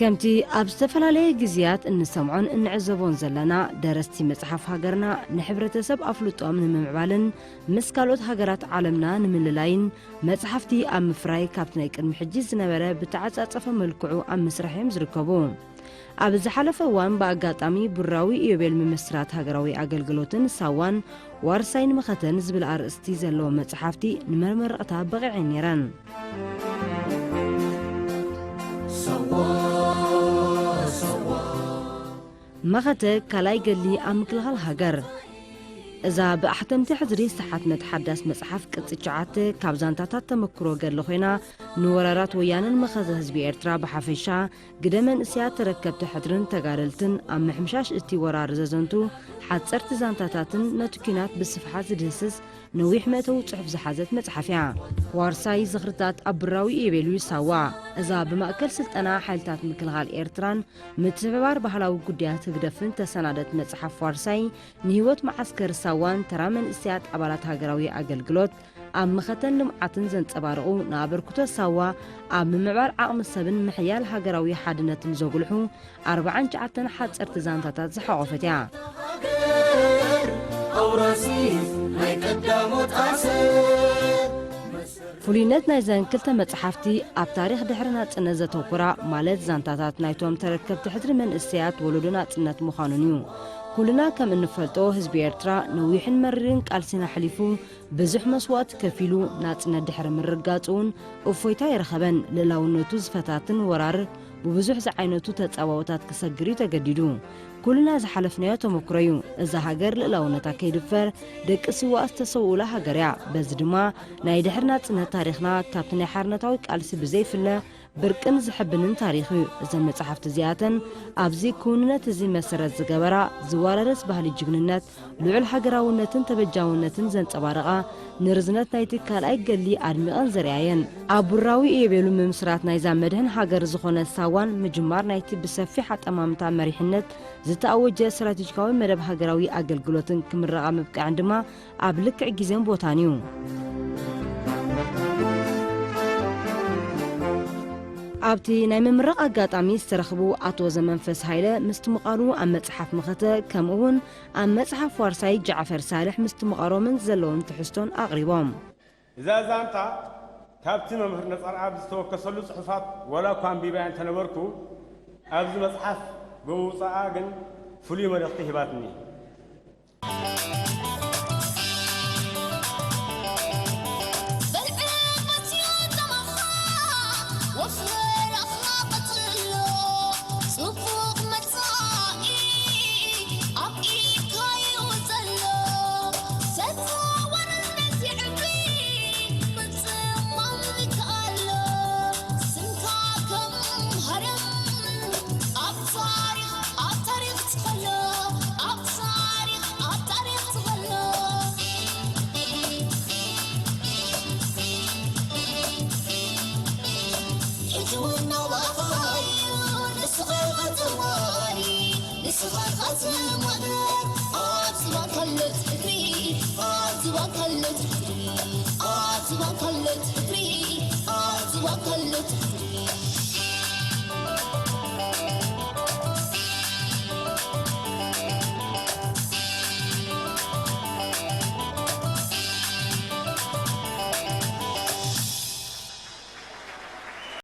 ከምቲ ኣብ ዝተፈላለየ ግዜያት እንሰምዖን እንዕዘቦን ዘለና፣ ደረስቲ መጽሓፍ ሃገርና ንሕብረተሰብ ኣፍልጦም ንምምዕባልን ምስ ካልኦት ሃገራት ዓለምና ንምልላይን መጽሓፍቲ ኣብ ምፍራይ ካብቲ ናይ ቅድሚ ሕጂ ዝነበረ ብተዓጻጸፈ መልክዑ ኣብ ምስራሕ እዮም ዝርከቡ። ኣብ ዝሓለፈ እዋን ብኣጋጣሚ ብራዊ ኢዮቤል ምምስራት ሃገራዊ ኣገልግሎትን ሳዋን ዋርሳይን መኸተን ዝብል ኣርእስቲ ዘለዎ መጽሓፍቲ ንመመረቕታ በቒዐን ነይረን። መኸተ ካልኣይ ገድሊ ኣብ ምክልኻል ሃገር። እዛ ብኣሕተምቲ ሕድሪ ዝተሓትመት ሓዳስ መጽሓፍ ቅጽ ትሽዓተ ካብ ዛንታታት ተመክሮ ገድሊ ኮይና፣ ንወራራት ወያነን መኸተ ህዝቢ ኤርትራ ብሓፈሻ፣ ግደ መንእሰያት ተረከብቲ ሕድርን ተጋደልትን ኣብ ምሕምሻሽ እቲ ወራር ዘዘንቱ ሓጸርቲ ዛንታታትን ነቲ ኲናት ብስፍሓት ዝድህስስ ነዊሕ መእተዊ ጽሑፍ ዝሓዘት መጽሓፍ እያ። ዋርሳይ ዝኽርታት ኣብ ብራዊ ኢዮቤልዩ ሳዋ። እዛ ብማእከል ስልጠና ሓይልታት ምክልኻል ኤርትራን ምትሕብባር ባህላዊ ጉዳያት ህግደፍን ተሰናደት መጽሓፍ ዋርሳይ፣ ንህይወት መዓስከር ሳዋን ተራ መንእሰያት ኣባላት ሃገራዊ ኣገልግሎት ኣብ መኸተን ልምዓትን ዘንጸባርቑ፣ ንኣበርክቶ ሳዋ ኣብ ምምዕባል ዓቕሚ ሰብን ምሕያል ሃገራዊ ሓድነትን ዘጉልሑ ኣርብዓን ትሽዓተን ሓጸርቲ ዛንታታት ዝሓቖፈት እያ። ሃገር ኣውራሲት ናይ ቀዳሞት ኣሰር። ፍሉይነት ናይዘን ክልተ መጽሓፍቲ ኣብ ታሪኽ ድሕሪ ናጽነት ዘተኩራ፣ ማለት ዛንታታት ናይቶም ተረከብቲ ሕድሪ መንእሰያት ወለዶ ናጽነት ምዃኑን እዩ። ኩልና ከም እንፈልጦ ህዝቢ ኤርትራ ነዊሕን መሪርን ቃልሲን ኣሕሊፉ ብዙሕ መስዋእቲ ከፊሉ ናጽነት ድሕሪ ምርግጋጹ እውን እፎይታ ኣይረኸበን። ልእላውነቱ ዝፈታትን ወራር ብብዙሕ ዝዓይነቱ ተጻባኦታት ክሰግር እዩ ተገዲዱ። ኩልና ዝሓለፍናዮ ተመክሮ እዩ። እዛ ሃገር ልእላውነታ ከይድፈር ደቂ ስዋኣ ዝተሰውኡላ ሃገር እያ። በዚ ድማ ናይ ድሕሪ ናጽነት ታሪኽና ካብቲ ናይ ሓርነታዊ ቃልሲ ብዘይፍለ ብርቅን ዘሐብንን ታሪኽ እዩ። እዘን መጻሕፍቲ እዚኣተን ኣብዚ ክውንነት እዚ መሰረት ዝገበራ፣ ዝዋረርስ ባህሊ ጅግንነት፣ ልዑል ሃገራውነትን ተበጃውነትን ዘንጸባረቓ፣ ንርዝነት ናይቲ ካልኣይ ገድሊ ኣድሚቐን ዘርኣያ እየን። ኣብ ቡራዊ ኢዮቤሉ ምምስራት ናይዛ መድህን ሃገር ዝኾነት ሳዋን ምጅማር ናይቲ ብሰፊሕ ኣጠማምታ መሪሕነት ዝተኣወጀ ስትራቴጂካዊ መደብ ሃገራዊ ኣገልግሎትን ክምረቓ ምብቃዕን ድማ ኣብ ልክዕ ግዜን ቦታን እዩ። ኣብቲ ናይ ምምራቕ ኣጋጣሚ ዝተረኽቡ ኣቶ ዘመንፈስ ሃይለ ምስትምቓሩ ኣብ መጽሓፍ መኸተ፣ ከምኡ እውን ኣብ መጽሓፍ ዋርሳይ ጃዕፈር ሳልሕ ምስትምቓሮምን ዘለዎም ትሕዝቶን ኣቕሪቦም። እዛ ዛንታ ካብቲ መምህር ነጸርኣብ ዝተወከሰሉ ጽሑፋት ዋላ እኳ ኣንቢበያ እንተነበርኩ፣ ኣብዚ መጽሓፍ ብምውጻኣ ግን ፍሉይ መልእኽቲ ሂባትኒ።